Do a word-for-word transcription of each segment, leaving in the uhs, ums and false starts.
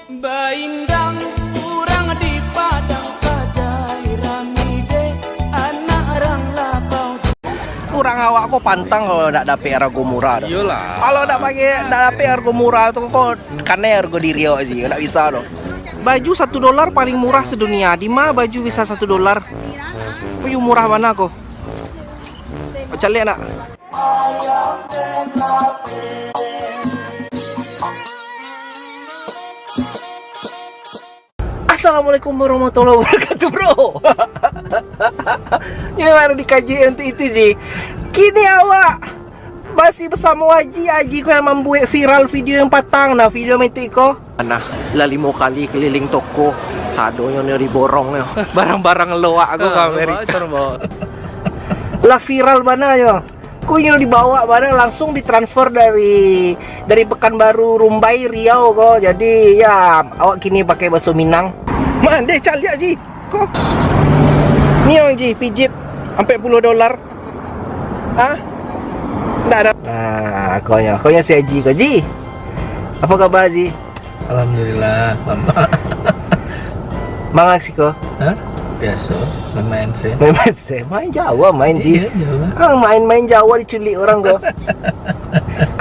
Baindang urang di Padang Pajai, rami dek anak rang lapau. Urang awak ko pantang kalau dak dapek hargo murah tu. Iyolah. Kalau dak pakai, dak dapek hargo murah tu, ko kanai hargo diri awak ji, dak bisa tu. Baju satu dolar paling murah sedunia. Di ma baju bisa satu dolar? Baju murah bana ko. Caliak nak. Assalamualaikum warahmatullahi wabarakatuh, bro. Nyo baru dikaji untuk itu ji. Kini awak masih bersama Aji, Aji ko yang mambuek viral video yang patang, nah, video metik ko. Nah, lah limo kali keliling toko, sadonyo nyo diborong nyo. Barang-barang loak ko ka Amerika. Lah viral bana nyo. Ko nyo dibawa barang langsung ditransfer dari, dari Pekanbaru Rumbai, Riau ko. Jadi, ya, awak kini pakai baso Minang. Mandeh caliak ji. Ko. Nio ji pijit ampek puluah dolar. Hah? Ndak ada. Nah, ko nyo, ko nyo si Aji ko ji. Apo kaba ji? Alhamdulillah, mama. Manga siko? Hah? Biaso, main-main se. Main-main se, main Jawa main ji. Iyo, Jawa. Ah, main-main Jawa diculik urang ko.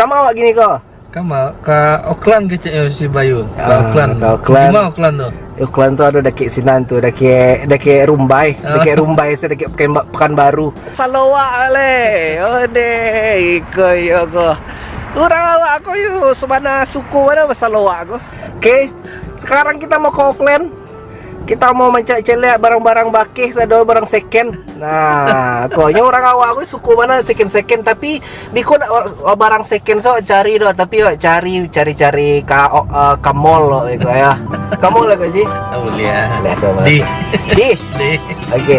Kama awak kini ko? Kama, ka Oakland keceknyo si Bayu. Ka Ah, Oakland. Ka Oakland. Di ma Oakland tu? Oakland tu ado dakek sinan tu, dakek, dakek Rumbai, Ah. dakek Rumbai se, dakek Pekan-, Pekanbaru. Saloak le. Ode, iko iyo ko. Urang awak ko yo sabana suku mano basaloak ko. Oke, sekarang kita mau ke Oakland. Kita mau mancaliak-caliak barang-barang bakeh sado, barang second. Nah, ko nyo urang awak ko suku mano second-second, tapi biko nak barang second so cari doh, tapi wak cari, cari-cari ka, o, eh, ka mall lo, iko ya. Ka mall lah, Kak Ji? Ah, boleh ah. Boleh, ka mall. Di. Di. Di. Oke.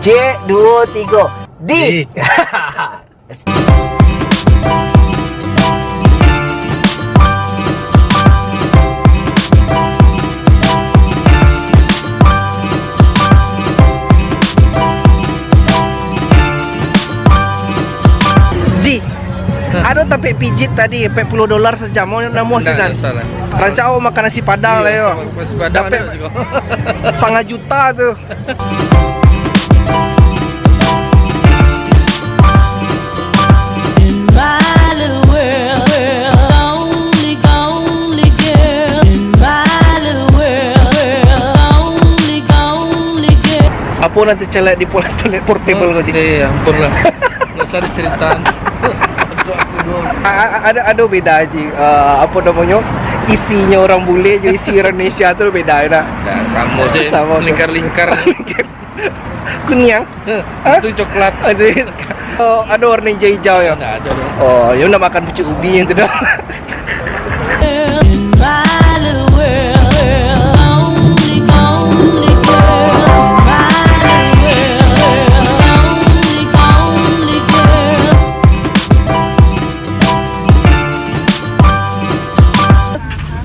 Cek, duo, tigo. Di. Di. Ji, Hah? ado tapek pijit tadi, ampek puluah dolar sajam, namuah Ndak sinan. Ado salah. Rancak awak makan nasi padang Iyo, lah yo. Nasi padang Dapek ado siko. Sangah juta tu. Apo nan tacaliak di toilet portable ko, Ji? Eh, ampun lah. Ndak usah diceritaan. Untuk aku doang. A-, a-, ado, ado beda, Ji. Eh, apo namonyo? Isinyo urang bule jo isi urang Indonesia tu beda, nak? Ndak, samo se. Samo se. Lingkar-lingkar. Kuniang? Hah? Itu coklat. Ado, oh, ado warna ijau-ijau yo? Ndak ado. Oh, yo ndak makan pucuak ubi yang tu doh.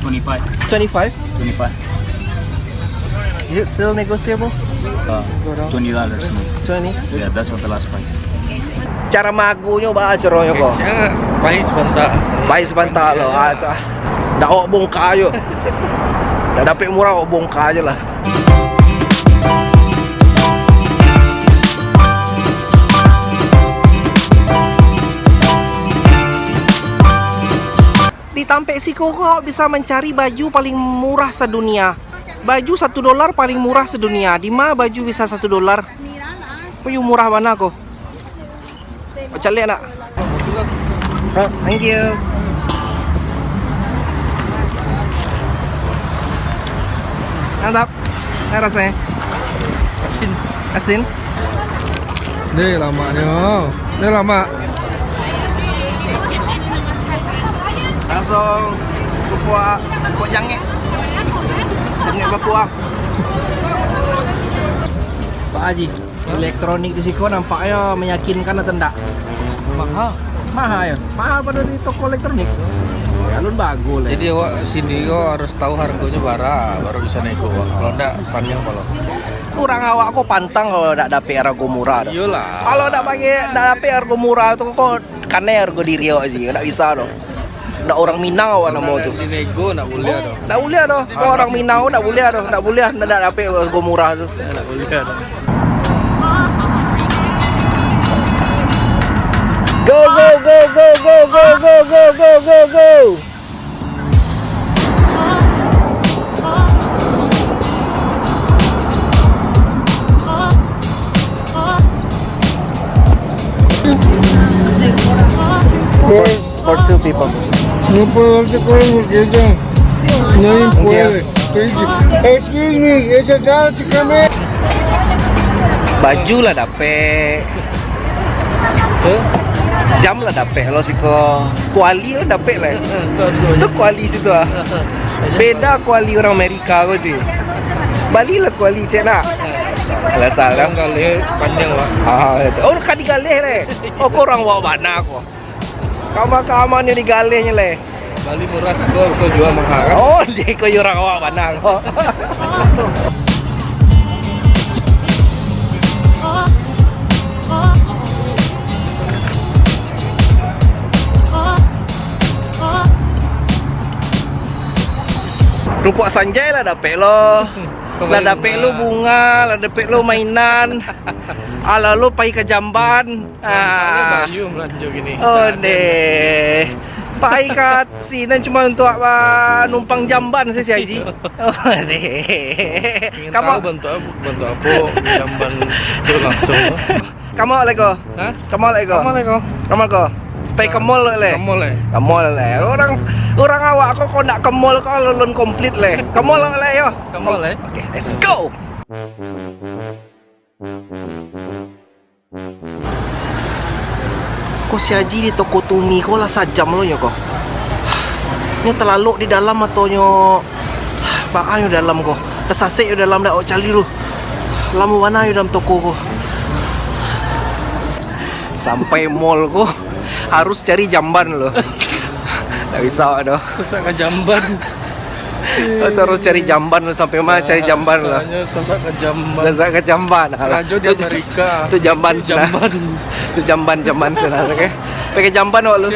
Twenty-five. Twenty-five? Twenty-five. Is it still negotiable? Uh, twenty dollars, man. Twenty? Yeah, that's not the last price. Cara magonyo ba caronyo ko? Cara pai sabanta. Pai sabanta lo, ah, tu, ah. Ndak awak bongka jo. Ndak dapek murah, awak bongka jo lah. Di tampek siko ko awak bisa mancari baju paling murah sadunia. Baju satu dolar paling murah sadunia. Di ma baju bisa satu dolar? Baju murah bana ko. Awak caliak nak? Oh, thank you. Mantap. Baa rasonyo? Asin. Asin? Deh, lamaknyo. Deh, lamak. Langsung kukuak, kukuak jangek. Jangek bakuak. Pak Haji, elektronik di siko nampaknyo meyakinkan atau ndak? Maha. Maha yo? Maha pado di toko elektronik? Alun bagus lah. Jadi awak sendiri ko harus tahu hargonyo bara, baru bisa nego. Kalau ndak, paniang kepalo. Urang awak ko pantang kalau ndak dapek hargo murah tu. Iyolah. Kalau ndak pakai, ndak dapek hargo murah tu, ko kanai hargo diri awak ji, ndak bisa tu. Ndak orang Minang awak namo tu. Dinego ndak buliah doh. Ndak buliah doh. Kau orang Minang ndak buliah doh. Ndak buliah, ndak dapek sego murah tu. Ndak buliah doh. Go, go, go, go. For, for two people. No puedo haberte coro porque ella no puede. Thank you. Excuse me, is it allowed to come in? Baju lah dapek. Huh? Jam lah dapek lo siko. Kuali lah dapek lah. Tu kuali situ ah. Beda kuali orang Amerika ko tu. Balilah kuali cek nak. Alah salah. Galeh panjang lah. Ah, itu. Oh, ka digaleh leh. Oh, ko urang awak bana ko. Kama-kama ni digalehnyo leh. Bali murah, ko, ko jua maha kan? Oh, di ko urang awak bana ko. Rupuak sanjai lah dapek lo. Lah dapek lo bunga, lah dapek lo mainan. Alah lo pai ka jamban. Ah. Bayu malanjo gini. Oh deh. Pai ka sinan cuma untuak, ah, numpang jamban sajo, Haji. Oh deh. Ingin tahu bentuk apa, bentuk apa jamban tu langsung. Kama awak lai ko? Hah? Kama awak lai ko? Kama lai ko? Kama lai ko? Pai ka mall lai? Ka mall lai? Ka mall lai. Urang, urang awak ko, ko nak ka mall ko alun komplit lai. Ka mall awak lai yo. Ka mall lai. Oke, let's go. Ko si Haji di toko Tuni ko lah sajam lo nyo ko. Nyo talalok di dalam ato nyo baa nyo dalam ko. Tasasek nyo dalam, dak awak cari lu. Lamo bana nyo dalam toko ko. Sampai mall ko harus cari jamban lo. Dak bisa awak doh. Sasak ka jamban. Harus cari jamban lo, sampai ma cari jamban lo. Sasak ka jamban. Sasak ka jamban. Karajo di Amerika. Tu jamban sinan. Tu jamban, jamban sinan, oke. Pakai jamban awak lu.